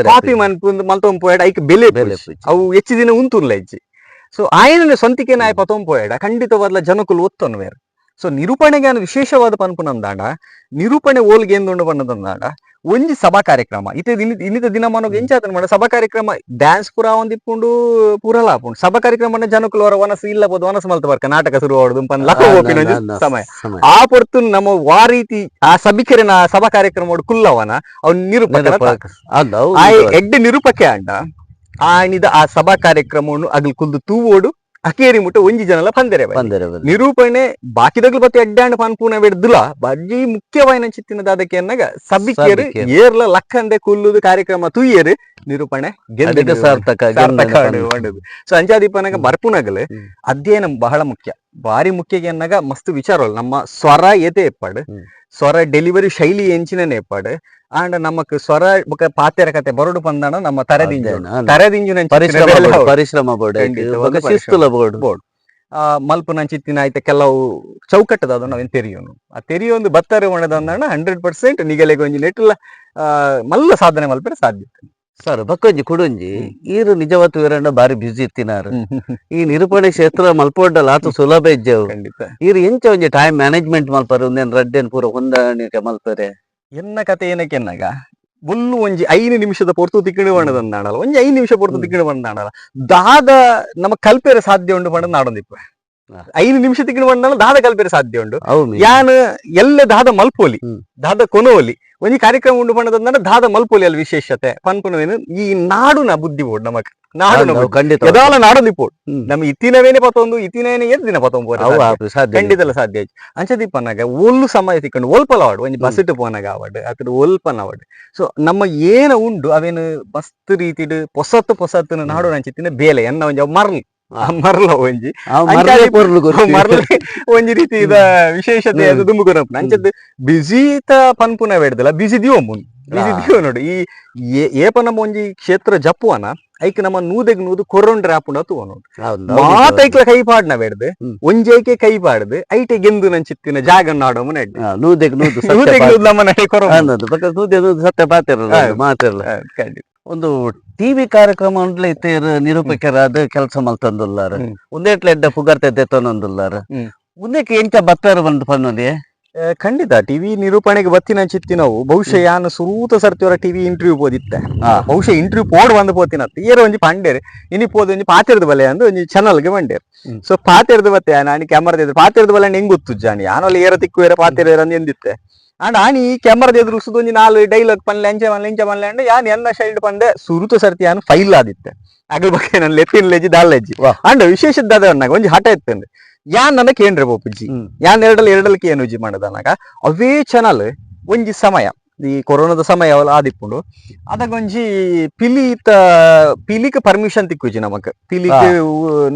B: ಕಾಪಿ ಮನ್ಪುಂದು ಮಲ್ತೊಂದು ಪೋಯಡ ಐಕ್ ಬೆಲೆ
A: ಬೆಲೆ
B: ಅವು ಹೆಚ್ಚು ದಿನ ಉಂತುರ್ಲ ಇಜ್ಜಿ. ಸೊ ಆಯನ ಸ್ವಂತಿಕೆ ನಾಯ ಪತೊಂದು ಪೋಯಡ ಖಂಡಿತವಾದ್ಲ ಜನಕುಲು ಒತ್ತೊನ್ವೇರ್. ಸೊ ನಿರೂಪಣೆಗೆ ವಿಶೇಷವಾದ ಪನ್ಪುನಂದಾಂಡ ನಿರೂಪಣೆ ಓಲ್ಗೆ ಎಂದುಂಡು ಪನ್ನದಂದಾಂಡ ಒಂಜಿ ಸಭಾ ಕಾರ್ಯಕ್ರಮ ಇತ್ತೆ ಇನ್ನಿತ ದಿನಮಾನಗ್ ಎಂಚಾತನ ಮಾಡ ಸಭಾ ಕಾರ್ಯಕ್ರಮ ಡ್ಯಾನ್ಸ್ ಪೂರ ಒಂದಿಪ್ಪುಂಡು ಪೂರಲ ಆಪುಂಡು ಸಭಾ ಕಾರ್ಯಕ್ರಮ ಜನಕುಲು ಅವರ ವನಸು ಇಲ್ಲ ಬೋದು ವನಸು ಮಲ್ತ ಬರ್ಕ ನಾಟಕ ಶುರು ಆಡುದು ಪನ್ ಲಕ ಹೋಪಿನ ಒಂಜಿ ಸಮಯ ಆ ಪೊರ್ತು ನಮ್ಮ ವಾ ರೀತಿ ಆ ಸಭಿಕರಿನ ಸಭಾ ಕಾರ್ಯಕ್ರಮ ಕುಲ್ಲವನ ಅವ್ನ ನಿರೂಪಕ ಆ ಎಡ್ಡೆ ನಿರೂಪಕೆ ಅಂಡ ಆನಿದ ಆ ಸಭಾ ಕಾರ್ಯಕ್ರಮವನ್ನು ಅಗಲ್ ಕುಲ್ದು ತೂವೋಡು ಅಕೇರಿ ಮುಟ್ಟ ಒಂಜಿ ಜನಲ ಪಂದೆರೆ ಬಲ್ಲಿ.
A: ಪಂದೆರೆ ಬಲ್ಲಿ.
B: ನಿರೂಪಣೆ ಬಾಕಿದಗ್ಲು ಬತ್ತಿ ಅಡ್ಡಾಂಡ್ ಪನ್ಪುನ ಬಿಡ್ದುಲ ಬಜ್ಜಿ ಮುಖ್ಯವಾಯಿನ ಚಿತ್ತಿನ ದಾದಕ್ಕೆ ಅನ್ನಾಗ ಸಭಿಕರು
A: ಸಭಿಕರು.
B: ಏರ್ಲ ಲಕ್ಕಂದೆ ಕುಲ್ಲುದು ಕಾರ್ಯಕ್ರಮ ತುಯ್ಯರು ನಿರೂಪಣೆ
A: ಅದಕ್ಕೆ
B: ಗೆದ್ದು
A: ಸಾರ್ಥಕ
B: ಸಾರ್ಥಕ
A: ಗೆಂದನ
B: ಪಂಡುದು. ಸೊ ಅಂಚಾದೀಪನಾಗ ಬರ್ಪುನಗಲು ಅಧ್ಯಯನ ಬಹಳ ಮುಖ್ಯ, ಬಾರಿ ಮುಖ್ಯ ಎನ್ನಾಗ ಮಸ್ತ್ ವಿಚಾರ ಅಲ್ಲ. ನಮ್ಮ ಸ್ವರ ಏತೆ ಎಪ್ಪಾಡು, ಸ್ವರ ಡೆಲಿವರಿ ಶೈಲಿ ಎಂಚಿನ ಎಪ್ಪಾಡು, ಅಂಡ್ ನಮಕ್ ಸ್ವರ ಬೊಕ ಪಾತೆರ ಕತೆ ಬರಡು ಪಂದಾಣ ನಮ್ಮ ತರೆದಿಂಜು
A: ಅಧ್ಯಯನ.
B: ತರೆದಿಂಜು
A: ಪರಿಶ್ರಮ ಬೋಡು, ಪರಿಶ್ರಮ ಬೋಡು
B: ಖಂಡಿತ,
A: ಬೊಕ
B: ಒಂದು
A: ಶಿಸ್ತುಲ ಬೋಡು.
B: ಬೋಡು. ಮಲ್ಪುನಂಚಿತ್ತಿನ ಐತೆ ಕೆಲವು ಚೌಕಟ್ಟದ ಅದು ನಾವೇನ್ ತೆರಿಯೋನು, ಆ ತೆರಿಯೊಂದು ಬತ್ತಾರೆ ಒಣದಂದಾಣ 100% ನಿಗಲೆಗೆ ಒಂಜಿ ನೆಟ್ಟುಲ ಮಲ್ಲ ಸಾಧನೆ ಮಲ್ಪರೆ ಸಾಧ್ಯ.
A: ಸರ್ ಬಕ್ಕೊಂಜಿ ಕುಡೊಂಜಿ ಈರು ನಿಜವತ್ತು ವೀರಣ್ಣ ಬಾರಿ ಬ್ಯುಸಿ ಇತ್ತಿನಾರು. ಈ ನಿರೂಪಣೆ ಕ್ಷೇತ್ರ ಮಲ್ಪೊಡ್ಡಲ್ಲ ಆತು ಸುಲಭ ಇಜ್ಜೆವು.
B: ಖಂಡಿತ.
A: ಈರು ಎಂಚ ಒಂಜಿ ಟೈಮ್ ಮ್ಯಾನೇಜ್ಮೆಂಟ್ ಮಲ್ಪರೆ, ಒಂದೇನ್ ರಡ್ಡೇನ್ ಪೂರ ಹೊಂದಾಣಿಕೆ ಮಲ್ಪರೆ?
B: ಎನ್ನ ಕತೆ ಏನಕ್ಕೆ ಎನ್ನಾಗ ಬುಲ್ಲು ಒಂಜಿ 5 ನಿಮಿಷದ ಪೊರ್ತು ತಿಕ್ಕಣಿ ಬಣ್ಣದಂದಾಣಲ್ಲ, ಒಂಜಿ 5 ನಿಮಿಷ ಪೊರ್ತು ತಿಕ್ಕಣಿ ಬಣ್ಣದಾಣಲ್ಲ, ದಾದ ನಮ್ಮ ಕಲ್ಪೆರೆ ಸಾಧ್ಯ ಉಂಡು ಪಂಡ ನಾಡೊಂದಿಪ್ಪ. 5 ನಿಮಿಷ ತಿಕ್ಕಣಿ ಬಣ್ಣದಾಣ ದಾದ ಕಲ್ಪೆರೆ ಸಾಧ್ಯ ಉಂಡು.
A: ಅವು ಮೀ.
B: ಯಾನ್ ಎಲ್ಲ ದಾದ ಮಲ್ಪೋಲಿ, ದಾದ ಕೊನೋಲಿ, ಒಂಜಿ ಕಾರ್ಯಕ್ರಮ ಉಂಡು ಪಂಡದಂದ್ರೆ ದಾದ ಮಲ್ಪೋಲಿ ಅಲ್ಲಿ ವಿಶೇಷತೆ ಪನ್ಪುನವೇನು ಈ ನಾಡುನ ಬುದ್ಧಿ ಬೋಡು ನಮಕ್, ನಾಡುನ
A: ಅವು
B: ಬುದ್ಧಿ.
A: ಖಂಡಿತ.
B: ಎದಾಲ ನಾಡೊಂದಿಪ್ಪೋಡು ನಮ್ಮ ಇತ್ತಿನವೇನೆ ಪತ್ತೊಂದು ಇತ್ತಿನೇನೆ ಎದ್ ದಿನ ಪತ್ತೊಂದು
A: ಅವು ಆಪು ಸಾಧ್ಯ.
B: ಖಂಡಿತಲ ಸಾಧ್ಯ ಆಯ್ತು. ಅಂಚದೀಪನಾಗ ಒಲ್ಲು ಸಮಯ ತಿಕ್ಕೊಂಡು ಒಲ್ಪಲ ಆವಾಡು, ಒಂಜಿ ಬಸ್ ಪೋನಾಗ ಆವಾಡು ಅತಡು ಒಲ್ಪನ ಆವಾಡು. ಸೊ ನಮ್ಮ ಏನ ಉಂಡು ಅವೇನು ಮಸ್ತ್ ರೀತಿಡ್ ಪೊಸತ್ತು ಪೊಸತ್ತು ನಾಡು ನಂಚಿತ್ತಿನ ಬೇಲೆ ಎನ್ನ ಒಂಜಿ ಅವು ಮರ್ಲ್, ಮರ್ಲ ಒಂಜಿ
A: ಅವು ಮರ್ಲೆ ಪೊರ್ಲು ಗೊತ್ತು.
B: ಮರ್ಲೆ ಒಂಜಿ ರೀತಿ ಇದ ವಿಶೇಷತೆ ಅದು ದುಂಬುಕೊನಪ್ಪು. ಅಂಚದ್ ಬಿಸಿತ ಪನ್ಪುನ ಬೇಡ್ದಲ್ಲ, ಬಿಸಿ ದಿವೋ ಮುನ್ ಬಿಸಿ ದಿವೋ ನೋಡು. ಈ ಏಪ ನಮ್ಮ ಒಂಜಿ ಕ್ಷೇತ್ರ ಜಪ್ಪುವನ ಐಕ್ ನಮ್ಮ ನೂದೆಗ್ ನೂದು ಕೊರೊಂಡ್ರೆ ಆಪುಂಡ ತೂವ ನೋಡು.
A: ಹೌದು, ಹೌದು.
B: ಮಾತೈಕ್ಲ ಕೈ ಪಾಡ್ನ ಬೇಡ್ದು, ಒಂಜೈಕೆ ಕೈ ಪಾಡ್ದು ಐಟೆ ಗೆಂದು ನಂಚಿತ್ತಿನ ಜಾಗ ನಾಡೋ ಮುನೆಡ್
A: ನೂದೆಗ್ ನೂದು ಸತ್ಯ.
B: ನೂದೆಗ್ ನೂದು ನಮ್ಮ ನಡೆ ಕೊರೊ.
A: ಅಂದದ್ದು ಬೊಕ ನೂದೆ ನೂದು ಸತ್ಯ ಪಾತೆರಲ್ಲ, ಮಾತೆರಲ್ಲ.
B: ಖಂಡಿತ.
A: ಒಂದು ಟಿವಿ ಕಾರ್ಯಕ್ರಮ ಉಂಡ್ಲೆ ಇತ್ತೇರು ನಿರೂಪಕರಾದ ಕೆಲಸ ಮಲ್ತಂದುಲ್ಲಾರ, ಒಂದೇಟ್ಲ ಎಡ್ಡ ಪುಗರ್ತೆ ದೆತ್ತೊಂದುಲ್ಲಾರ, ಉಂದೆಕ್ ಎಂಚ ಬತ್ತಾರ ಬಂದು ಪನ್ನೊಲಿ?
B: ಖಂಡಿತ ಟಿವಿ ನಿರೂಪಣೆಗೆ ಬತ್ತಿನ ಚಿತ್ತಿ ನಾವು ಬಹುಶಃ ಯಾನ್ ಸುರೂತ ಸರ್ತಿಯವರ ಟಿವಿ ಇಂಟರ್ವ್ಯೂ ಪೋದಿತ್ತೆ. ಬಹುಶಃ ಇಂಟರ್ವ್ಯೂ ಪೋಡ್ ಬಂದು ಪೋತಿನತ್ತು ಏರೋ ಒಂಜಿ ಪಂಡೇರ್ ಇನಿ ಪೋದು ಒಂಜಿ ಪಾತೆರ್ದ ಬಲೆ ಅಂದು ಒಂಜಿ ಚಾನಲ್ಗೆ ಬಂಡೇರ್. ಸೊ ಪಾತೆರ್ದ ಬತ್ತೆ ನಾನು ಕ್ಯಾಮರಾದ ಎದುರು ಪಾತೆರ್ದ ಬಲೆ ಹೆಂಗ್ ಗೊತ್ತುಜ್ಜಾನಿ ಯಾನೊಲ್ಲ ಏರ ತಿಕ್ಕುವೇರ ಪಾತೆರ ಅಂದ್ ಎಂದಿತ್ತೆ. ಅಂಡ್ ಆನಿ ಕ್ಯಾಮರಾದ ಎದುರು ಸುದು ಒಂಜಿ 4 ಡೈಲಾಗ್ ಪನ್ಲೆ ಅಂಚೆ ಮನ್ಲೆ ಇಂಚೆ ಮನ್ಲೆ ಅಂಡ್ ಯಾನ್ ಎನ್ನ ಶೈಲ್ಡ್ ಪಂದೆ ಸುರುತ ಸರ್ತಿ ಯಾನ್ ಫೈಲ್ ಆದಿತ್ತೆ. ಅಗಲ್ ಬಗ್ಗೆ ನಾನು ಲೆಫಿನ್ ಲೆಜ್ಜಿ ದಾಲ್ ಲೆಜ್ಜಿ. ಅಂಡ್ ವಿಶೇಷ ದಾದ ಒಂಜಿ ಹಠ ಇತ್ತಂದೆ ಯಾನ್ ನನ್ನ ಕೇಂದ್ರ ಪೋಪುಜ್ಜಿ, ಯಾನ್ ಎರಡಲ್ಲಿ ಎರಡಲ್ಲಿ ಕೇನುಜ್ಜಿ ಮಾಡದನಾಗ ಅವೇ ಚಾನಲ್ ಒಂಜಿ ಸಮಯ ಈ ಕೊರೋನಾದ ಸಮಯ ಅವಲ ಆದಿಪ್ಪುಂಡು. ಅದಾಗ ಒಂಜಿ ಪಿಲಿತ ಪಿಲಿಕ್ ಪರ್ಮಿಷನ್ ತಿಕ್ಕುಜಿ ನಮಕ್ ಪಿಲಿಕ್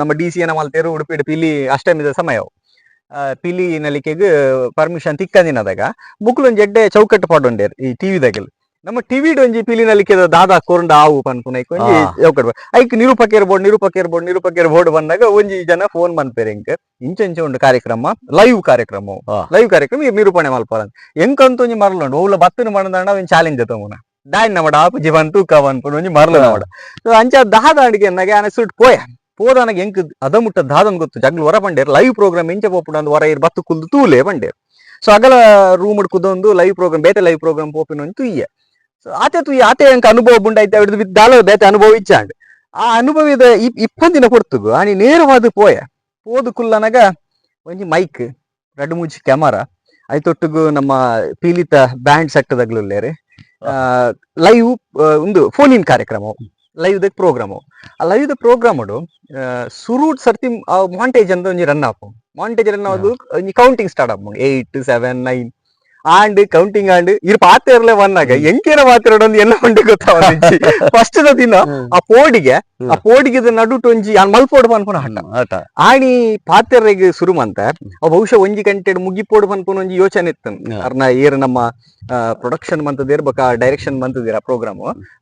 B: ನಮ್ಮ ಡಿ ಸಿ ಏನ ಮಲ್ತೇರು ಉಡುಪಿಡ್ ಪಿಲಿ ಅಷ್ಟಮಿದ ಸಮಯ ಪಿಲಿ ನಲಿಕೆಗ್ ಪರ್ಮಿಷನ್ ತಿಕ್ಕಂದಿನದಾಗ ಮುಕ್ಲೊಂಜಿ ಎಡ್ಡೆ ಚೌಕಟ್ಟು ಪಾಡೊಂಡೇರ್ ಈ ಟಿವಿ ದಾಗಲ್. ನಮ್ಮ ಟಿವಿಡ್ ಒಂಜಿ ಪಿಲಿ ನಲಿಕೆದ ದಾದಾ ಕೊರಂಡ ಆವು ಪನ್ಪುನ ಐಕ್ ಒಂಜಿ ಚೌಕಟ್ಟು ಐಕ್ ನಿರೂಪಕೇರ್ ಬೋರ್ಡ್ ನಿರೂಪಕೇರ್ ಬೋರ್ಡ್ ನಿರೂಪಕೇರ್ ಬೋರ್ಡ್ ಬಂದಾಗ ಒಂಜಿ ಜನ ಫೋನ್ ಮನ್ಪೇರ್ ಎಂಕ್ ಇಂಚ ಇಂಚ ಉಂಡು ಕಾರ್ಯಕ್ರಮ ಲೈವ್ ಕಾರ್ಯಕ್ರಮ ಲೈವ್ ಕಾರ್ಯಕ್ರಮ ಈ ನಿರೂಪಣೆ ಮಲ್ಪರ ಎಂಕಂತ ಒಂಜಿ ಮರಲುಂಡು ಓಲ ಬತ್ತನ ಮಣದಾಂಡ ಒಂಜಿ ಚಾಲೆಂಜ್ ತಗೊಂಡ ದಾಯ್ ನಮಡ ಆಪುಜಿ ಬಂತು ತೂಕ ಪನ್ಪುನ ಒಂಜಿ ಮರಲು ನಮಡ. ಸೊ ಅಂಚ ದಾದ ಅಡಿಗೆ ಎನ್ನಾಗ ಆನೆ ಸುಟ್ ಪೋಯ ಪೋದಾನಗ ಎಂಕ್ ಅದ ಮುಟ್ಟ ದಾದನ್ ಗೊತ್ತು ಜಗ್ಲು ಹೊರ ಬಂಡೇರ್ ಲೈವ್ ಪ್ರೋಗ್ರಾಮ್ ಎಂಚ ಪೋಪುಂಡು ಅಂದ್ ಹೊರ ಇರ್ ಬತ್ತು ಕುಲ್ದು ತೂಲೆ ಬಂಡೇರ್. ಸೊ ಅಗಲ ರೂಮ್ ಕುದೊಂದು ಲೈವ್ ಪ್ರೋಗ್ರಾಮ್ ಬೇತೆ ಲೈವ್ ಪ್ರೋಗ್ರಾಮ್ ಪೋಪಿನ ಒಂಜಿ ತುಯ್ಯ. ಸೊ ಆತೆ ತುಯ್ಯ ಆತೆ ಎಂಕ್ ಅನುಭವ ಬುಂಡೈತೆ ಅವಿಡ್ದು ಬಿದ್ದು ದಾಲ ಬೇತೆ ಅನುಭವ ಇಚ್ಚಾಂಡ್ ಆ ಅನುಭವದ ಇಪ್ಪಂದಿನ ಪೊರ್ತುಗು ಆನಿ ನೇರವಾದ ಪೋಯ ಪೋದು ಕುಲ್ಲನಗ ಒಂಜಿ ಮೈಕ್ ರಡ್ಡು ಮೂಜಿ ಕ್ಯಾಮರಾ ಐತೊಟ್ಟುಗು ನಮ್ಮ ಪೀಲಿತ ಬ್ಯಾಂಡ್ ಸೆಟ್ ದಗ್ಲುಲ್ಲೇರು ಲೈವ್ ಒಂದು ಫೋನ್ ಇನ್ ಕಾರ್ಯಕ್ರಮ live the programme. ಆ live the program ಸುರೂಟ್ ಸರ್ತಿ ಮಾಂಟೇಜ್ ಅಂತ ಒಂಜಿ ರನ್ ಆಪು ಮಾಂಟೇಜ್ ರನ್ ಆದು ಒಂಜಿ counting start app 8 7 9 and counting and ಇರ್ ಪಾತೆರ್ಲೆ ಬಂದಾಗ ಎಂಕೇನ ಪಾತೆರೊಂದು ಎಲ್ಲ ಉಂಟು ಗೊತ್ತಾವ ಫಸ್ಟ್ the ದಿನ ಆ ಪೋಡಿಗೆ ಆ ಪೋಡಿಗೆದ ನಡುಟು ಒಂಜಿ ಯಾನ್ ಮಲ್ಪೋಡು ಪನ್ಪುನ ಹಠ
A: ಆಟ
B: ಆಣಿ ಪಾತೆರೆಗ್ ಸುರು ಮಂತ ಅವ್ ಬಹುಶಃ ಒಂಜಿ ಗಂಟೆ ಮುಗಿಪೋಡು ಪನ್ಪುನ ಒಂಜಿ ಯೋಚನೆ ಇತ್ತು. ಅರ್ನ ಏರ್ ನಮ್ಮ ಪ್ರೊಡಕ್ಷನ್ ಮಂತದೇರ್ ಬೊಕ ಡೈರೆಕ್ಷನ್ ಮಂತದಿರ ಪ್ರೋಗ್ರಾಮ್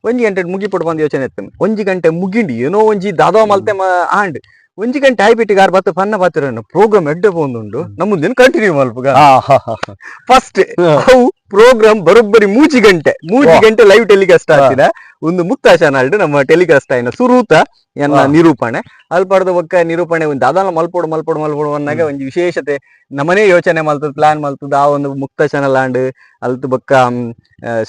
B: ಒಂಜಿ ಗಂಟೆ ಮುಗಿಪೋಡು ಬಂದ್ ಯೋಚನೆ ಇತ್ತು. ಒಂಜಿ ಗಂಟೆ ಮುಗಿಂಡಿ ಏನೋ ಒಂಜಿ ದಾದೋ ಮಲ್ತೆ ಆಂಡ್ ಒಂಜಿ ಗಂಟೆ ಆಯ್ಬಿಟ್ಟಿಗೆ ಆರ್ ಬತ್ತು ಪನ್ನ ಪಾತಿರ ಪ್ರೋಗ್ರಾಮ್ ಎಡ್ಡೆ ಪೋಂದುಂಡು ನಮ್ಮ ಕಂಟಿನ್ಯೂ ಮಲ್ಪುಗ. ಫಸ್ಟ್ ಅವು ಪ್ರೋಗ್ರಾಮ್ ಬರೋಬ್ಬರಿ ಮೂಜಿ ಗಂಟೆ ಮೂಜಿ ಗಂಟೆ ಲೈವ್ ಟೆಲಿಕಾಸ್ಟ್ ಆಗ್ತಿದೆ. ಒಂದು ಮುಕ್ತ ಚಾನಲ್ ನಮ್ಮ ಟೆಲಿಕಾಸ್ಟ್ ಆಯ್ನ ಸುರೂತ ಎನ್ನ ನಿರೂಪಣೆ ಅಲ್ಪಡ್ದ ಬೊಕ್ಕ ನಿರೂಪಣೆ ಒಂದು ದಾದಾಲ ಮಲ್ಪೋಡು ಮಲ್ಪೋಡು ಮಲ್ಪೋಡು ಅನ್ನಾಗ ಒಂಜಿ ವಿಶೇಷತೆ ನಮ್ಮನೇ ಯೋಚನೆ ಮಲ್ತದ ಪ್ಲಾನ್ ಮಲ್ತದ ಆ ಒಂದು ಮುಕ್ತ ಚಾನಲ್ ಆಂಡ್ ಅಲ್ತು ಬೊಕ್ಕ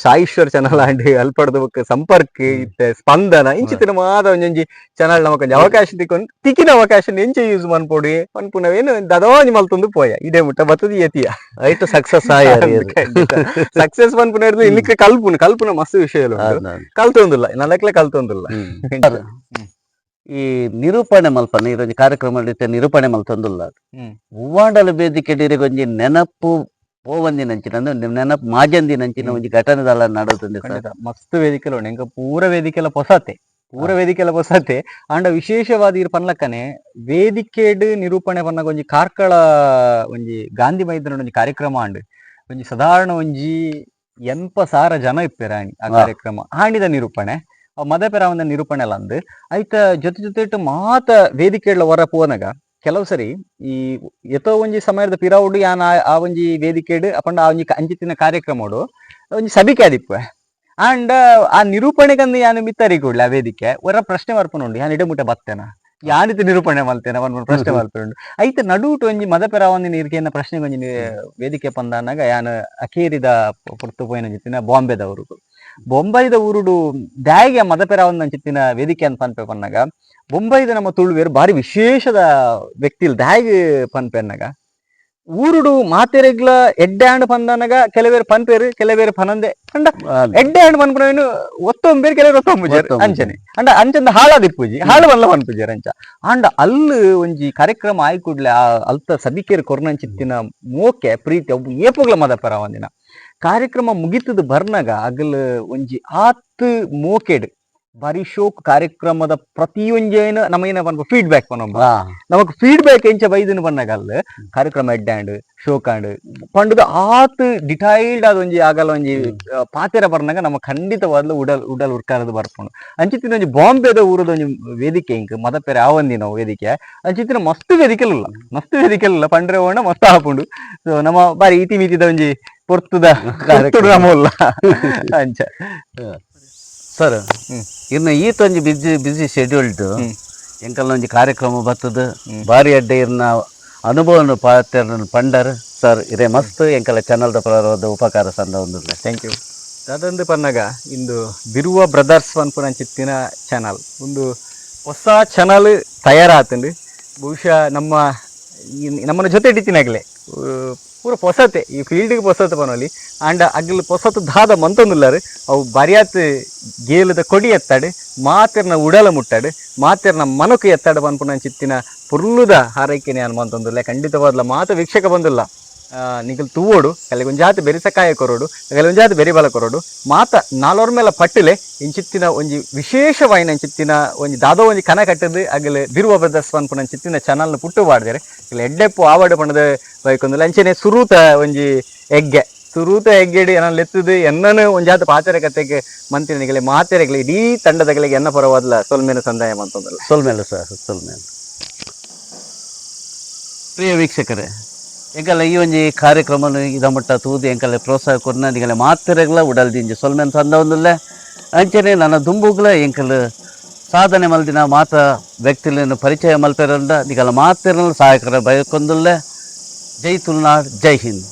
B: ಸಾಯಿಶ್ವರ್ ಚಾನಲ್ ಆಂಡ್ ಅಲ್ಪಡ್ದ ಬೊಕ್ಕ ಸಂಪರ್ಕ ಇತ್ತೆ ಸ್ಪಂದನ ಇಂಚಿತ್ತಿನ ಮಾತ ಒಂಜೊಂಜಿ ಚಾನಲ್ ನಮಕ್ ಒಂಜಿ ಅವಕಾಶ ತಿಕ್ಕೊಂಡು ತಿಕ್ಕಿನ ಅವಕಾಶ ಎಂಚ ಯೂಸ್ ಮನ್ಪೊಡಿ ಪನ್ಪುನವೇನು ದದೋಂಜಿ ಮಲ್ತೊಂದು ಪೋಯ ಇದೇ ಮುಟ್ಟ ಬತ್ತದ ಏತಿಯ
A: ಐಟ್ ಸಕ್ಸಸ್ ಆಯ.
B: ಸಕ್ಸಸ್ ಪನ್ಪುನ ಹಿಡ್ದು ಇನ್ನಕ್ಕೆ ಕಲ್ಪುನ ಕಲ್ಪುನ ಮಸ್ತ್ ವಿಷಯ ಕಲ್ತೊಂದಿಲ್ಲ ನನ್ನಕ್ಲೆ ಕಲ್ತೊಂದಿಲ್ಲ.
A: ಈ ನಿರೂಪಣೆ ಮಲ್ಪನ ಇದೊಂಜಿ ಕಾರ್ಯಕ್ರಮ ಇತ್ತೆ ನಿರೂಪಣೆ ಮಲ್ತೊಂದುಲ್ಲ. ಹೂವಾಂಡಲ ವೇದಿಕೆ ಒಂಜಿ ನೆನಪು ಪೋವಂದಿನಂಚಿನ, ಅಂದ್ರೆ ನೆನಪು ಮಾಜಂದಿನಂಚಿನ ಒಂಜಿ ಘಟನೆದಲ್ಲ ನಡತುಂಡು ಸರ್.
B: ಖಂಡಿತ ಮಸ್ತ್ ವೇದಿಕೆಲ ಉಂಡು ಎಂಕ. ಪೂರ ವೇದಿಕೆಲ ಪೊಸತೆ, ಪೂರ ವೇದಿಕೆಲ ಪೊಸತೆ. ಆಂಡ ವಿಶೇಷವಾದ ಇರ್ ಪನ್ಲಕ್ಕನೆ ವೇದಿಕೆಡ್ ನಿರೂಪಣೆ ಪನ್ನಗ ಒಂಜಿ ಕಾರ್ಕಳ ಒಂಜಿ ಗಾಂಧಿ ಮೈದಾನ ಒಂಜಿ ಕಾರ್ಯಕ್ರಮ ಆಂಡ್. ಒಂಜಿ ಸಾಧಾರಣ ಒಂಜಿ 80,000 ಜನ ಇಪ್ಪೆರ್ ಆಣಿ ಆ ಕಾರ್ಯಕ್ರಮ ಆಣಿದ ನಿರೂಪಣೆ ಅವ್ ಮದಪೆರಾವಂದ ನಿರೂಪಣೆ ಅಲ್ಲ ಅಂದ್. ಐತ ಜೊತೆ ಜೊತೆ ಮಾತ ವೇದಿಕೆಡ್ಲ ಹೊರ ಪೋನಗ ಕೆಲವು ಸರಿ ಈ ಎತೋ ಒಂಜಿ ಸಮಯದ ಪಿರವುಡು ಯಾನ್ ಆ ಆ ಒಂಜಿ ವೇದಿಕೆಡ್ ಅಪಂಡ ಆ ಒಂಜಿ ಅಂಚಿತ್ತಿನ ಕಾರ್ಯಕ್ರಮಡು ಒಂಜಿ ಸಭಿಕೆ ಆದಿಪ್ಪೆ. ಆಂಡ ಆ ನಿರೂಪಣೆಗಂದು ಯಾನ್ ಮಿತ್ತರಿ ಕೂಡ್ಲೆ ಆ ವೇದಿಕೆ ಒರ ಪ್ರಶ್ನೆ ಬರ್ಪುನುಂಡು, ಯಾನ್ ಇಡೆ ಮುಟ್ಟ ಬತ್ತೇನ, ಯಾನಿತ ನಿರೂಪಣೆ ಮಲ್ತೇನ ಪನ್ಪುನ ಪ್ರಶ್ನೆ ಮಲ್ಪುಂಡು. ಐತ ನಡುಟು ಒಂಜಿ ಮದಪೆರಾವಂದಿನ ನೀರ್ಕೇನ ಪ್ರಶ್ನೆಗೆ ಒಂಜಿ ವೇದಿಕೆ ಪಂದಾನಾಗ ಯಾನ್ ಅಕೇರಿದ ಪೊರ್ತು ಪೋಯಿನ ಅಂಚಿತ್ತಿನ ಬಾಂಬೆದವರು. ಬೊಂಬೈದ ಊರುಡು ದಾಯಿಗೆ ಮದಪೆರಾವಂದ ಅಂಚಿತ್ತಿನ ವೇದಿಕೆ ಅಂತ ಪನ್ಪೆ ಪನ್ನಾಗ, ಬೊಂಬೈದ ನಮ್ಮ ತುಳುವೇರು ಬಾರಿ ವಿಶೇಷದ ವ್ಯಕ್ತಿ ದಾಯಿಗೆ ಪನ್ಪೆ ಅನ್ನಾಗ, ಊರುಡು ಮಾತೆರೆಗ್ಲ ಎಡ್ಡೆ ಆಂಡ್ ಪಂದನಗ ಕೆಲವೇರು ಪನ್ಪೇರು, ಕೆಲವೇರು ಪನಂದೆ. ಅಂಡ ಎಡ್ಡೆ ಆಂಡ್ ಪನ್ಪುನವೇನು ಒತ್ತೊಂಬೇರು, ಕೆಲವರು ಒತ್ತೊಂಬುಜೆರ್.
A: ಒತ್ತೊಂಬುಜೆರ್.
B: ಅಂಚನೆ ಅಂಡ ಅಂಚಂದ ಹಾಳಾದಿಪ್ಪುಜಿ, ಹಾಳು ಬಲ್ಲ ಪನ್ಪುಜೆರ್ ಅಂಚ. ಆಂಡ ಅಲ್ಲು ಒಂಜಿ ಕಾರ್ಯಕ್ರಮ ಆಯ್ ಕೂಡ್ಲೆ ಆ ಅಲ್ತ ಸಭಿಕೇರು ಕೊರ್ನಂಚಿತ್ತಿನ ಮೋಕೆ ಪ್ರೀತಿ ಅವು ಏಪೋಗ್ಲ ಮದಪರ. ಒಂದಿನ ಕಾರ್ಯಕ್ರಮ ಮುಗಿತದ ಬರ್ನಗ ಅಗಲ್ ಒಂಜಿ ಆತ್ ಮೋಕೆಡ್ ಬಾರಿ ಶೋಕ್ ಕಾರ್ಯಕ್ರಮದ ಪ್ರತಿಯೊಂಜೇನು ನಮ್ಮ ಏನ ಪನ್ಪ ಫೀಡ್ಬ್ಯಾಕ್ ಪನೊಂಬ. ನಮಕ್ ಫೀಡ್ಬ್ಯಾಕ್ ಎಂಚ ಬೈದಿನ ಪನ್ನಗ ಅಲ್ಲ ಕಾರ್ಯಕ್ರಮ ಎಡ್ಡೆ ಶೋಕ್ ಆಂಡ್ ಪಂಡುದು ಆತ್ ಡಿಟೈಲ್ಡ್ ಆದ ಒಂಜಿ ಆಗಲ ಒಂಜಿ ಪಾತೆರ ಬರ್ನಾಗ ನಮ್ಮ ಖಂಡಿತವಾದ್ಲು ಉಡಲ್ ಉಡಲ್ ಉರ್ಕಾರದ ಬರ್ಪುಂಡು. ಅಂಚಿತ್ತಿನ ಒಂಜಿ ಬಾಂಬೆದ ಊರದ ಒಂಜಿ ವೇದಿಕೆ ಇಂಕ್ ಮದಪೆರೆ ಆವಂದಿನ ವೇದಿಕೆ. ಅಂಚಿತ್ತಿನ ಮಸ್ತ್ ವೇದಿಕೆಲಿಲ್ಲ, ಮಸ್ತ್ ವೇದಿಕೆಲಿಲ್ಲ ಪಂಡ್ರೆ ಓಣ ಮಸ್ತ್ ಆಪುಂಡು. ಸೊ ನಮ್ಮ ಬಾರಿ ಇತಿ ಮಿತಿದ ಒಂಜಿ ಪೊರ್ತುದ ಪೊರ್ತುಡು ನಮ್ಮ ಉಲ್ಲ ಅಂಚ.
A: ಸರ್, ಇನ್ನು ಈತೊಂಜಿ busy busy scheduled ಎಂಕಲ್ನ ಒಂಜಿ ಕಾರ್ಯಕ್ರಮ ಬತ್ತದ. ಬಾರಿ ಅಡ್ಡೆ ಇರ್ನ ಅನುಭವನು ಪಾತ್ರ ಪಂಡರ್ ಸರ್. ಇರೇ ಮಸ್ತ್ ಎಂಕಲ ಚಾನಲ್ದ ಪರವಾದ ಉಪಕಾರ ಸಂದ ಒಂದು.
B: Thank you. ದಾದಂದು ಪನ್ನಗ ಇಂದು ಬಿರುವ ಬ್ರದರ್ಸ್ ಪನ್ಪುನಂಚಿತ್ತಿನ ಚಾನಲ್, ಒಂದು ಹೊಸ ಚಾನಲ್ ತಯಾರಾತಂಡು. ಬಹುಶಃ ನಮ್ಮ ನಮ್ಮನ ಜೊತೆ ಇಟ್ಟಿನಾಗಲೇ ಪೂರ ಪೊಸತೆ ಈ ಫೀಲ್ಡ್ಗೆ ಪೊಸತೆ ಪನೊಲಿ. ಆಂಡ ಅಗ್ಲ್ ಪೊಸತ್ ದಾದ ಮಂತೊಂದುಲ್ಲಾರು. ಅವು ಬರಿಯಾತ್ ಗೇಲದ ಕೊಡಿ ಎತ್ತಾಡು, ಮಾತೆರ್ನ ಉಡಲ ಮುಟ್ಟಾಡು, ಮಾತೆರ್ನ ಮನಕು ಎತ್ತಾಡು ಪನ್ಪುನಂಚಿತ್ತಿನ ಪೊರ್ಲುದ ಹಾರೈಕೆನೆ ಯಾನ್ ಮಂತೊಂದುಲ್ಲೆ. ಖಂಡಿತವಾದ್ಲ ಮಾತ ವೀಕ್ಷಕ ಬಂದುಲ್ಲ ನಿಗಲ್ ತೂವೋಡು, ಕೆಲವೊಂಜಾತ್ ಬೆರಿ ಸಕಾಯ ಕೊರೋಡು, ಕೆಲವೊಂಜಾತ್ ಬೆರಿ ಬಲ ಕೊರೋಡು. ಮಾತ ನಾಲೋರ್ ಮೇಲೆ ಪಟ್ಟಿಲೆ ಇಂಚಿತ್ತಿನ ಒಂಜಿ ವಿಶೇಷವಾಯಿನ ಇಂಚಿತ್ತಿನ ಒಂಜಿ ದಾದೋ ಒಂಜಿ ಕನ ಕಟ್ಟದು ಅಗಲ ಬಿರುವ ಬ್ರದರ್ಸ್ ಪನ್ಪುನ ಚಿತ್ತಿನ ಚಾನಲ್ನ ಪುಟ್ಟು ಪಾಡ್ದೇರೆ. ಇಲ್ಲ ಎಡ್ಡೆಪ್ಪು ಆವಡ್ ಪಂಡದ ಬೈಕೊಂದುಲ್ಲ. ಅಂಚನೆ ಸುರೂತ ಒಂಜಿ ಎಗ್ಗೆ ಸುರೂತ ಎಗ್ಗೆಡಿ ಎನ್ನ ಲೆತ್ತದು ಎನ್ನನು ಒಂಜಾತ ಪಾತೆರ ಕತೆಗೆ ಮಂತಿನಿಗಲೆ ಮಾತೆರೆಗಲೆ ಇಡೀ ತಂಡದಗಳಿಗೆ ಎನ್ನ ಪರವಾದ್ಲ ಸೊಲ್ಮೇನ ಸಂದಾಯ ಮಂತೊಂದಲ್ಲ.
A: ಸೊಲ್ಮೇಲೆ ಸರ್, ಸೊಲ್ಮೇಲೆ. ಪ್ರಿಯ ವೀಕ್ಷಕರೇ, ಎಂಕಲ್ಲ ಈ ಒಂಜಿ ಕಾರ್ಯಕ್ರಮನು ಇದ ಮಟ್ಟ ತೂದು ಎಂಕಲ್ಲ ಪ್ರೋತ್ಸಾಹ ಕೊರ್ನ ನಿಗಲೆ ಮಾತೆರೆಗ್ಲ ಉಡಲ್ ದಿಂಜಿ ಸೊಲ್ಮೆನ್ ಸಂದ ಒಂದುಲ್ಲೆ. ಅಂಚನೆ ನನ್ನ ದುಂಬುಗ್ಲ ಎಂಕಲ್ ಸಾಧನೆ ಮಲ್ದಿನ ಮಾತ ವ್ಯಕ್ತಿలను ಪರಿಚಯ ಮಲ್ಪೆರಂದ ನಿಗಲ ಮಾತೆರಲ್ಲ ಸಹಾಯಕರ ಬಯಕೊಂದುಲ್ಲೆ. ಜೈ ತುಳುನಾಡ್, ಜೈ ಹಿಂದ್.